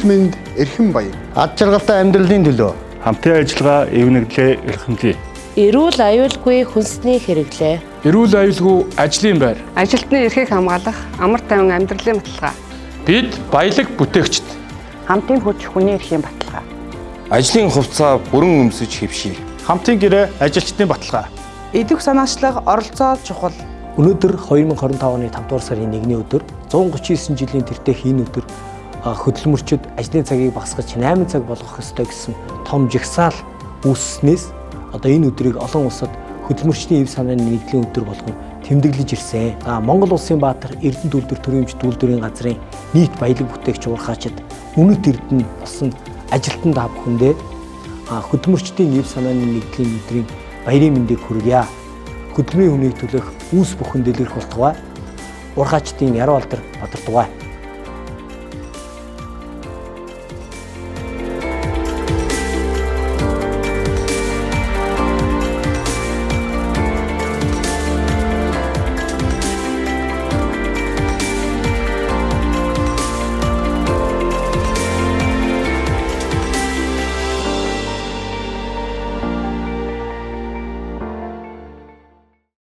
мэнд, эрхэм баян. Ад жаргалтай амьдралын төлөө. Хамтын ажиллагаа эвнэглээ эрхэмлэе. Эрүүл аюулгүй хүнсний хэрэглээ. Эрүүл аюулгүй ажлын байр. Ажилтны эрхийг хамгаалах амар тайван амьдралын баталгаа. Бид баялаг бүтээгчид. Хамтын хүч хүний эрхийн баталгаа. Ажлын хувцас бүрэн өмсөж хэвший. Хамтын гэрээ ажилчдын баталгаа. Идэвх санаачлах оролцоо чухал. Өнөөдөр 2025 оны 5 дугаар сарын 1-ний өдөр 139 жилийн тэртех энэ өдөр хөдөлмөрчид ажлын цагийг багасгаж 8 цаг болгох ёстой гэсэн том жагсаал үүсснээс одоо энэ өдрийг олон улсад хөдөлмөрчдийн эв санааны нэгдлийн өдөр болгон тэмдэглэж ирсэн. За Монгол улсын баатар Эрдэнэ үйлдвэр төрийн өмч үйлдвэрийн газрын нийт баялаг бүтээгч уурхаачид үнэт эрдэнэ болсон ажилтан та бүхэндээ хөдөлмөрчдийн эв санааны нэгдлийн өдрийн баярын мэндийг хүргье. Хөдөлмөрийн хүнийг төлөх үүс бүхэн дэлгэрэх болтугай. Уурхаачдын яруу алдар бадардугай.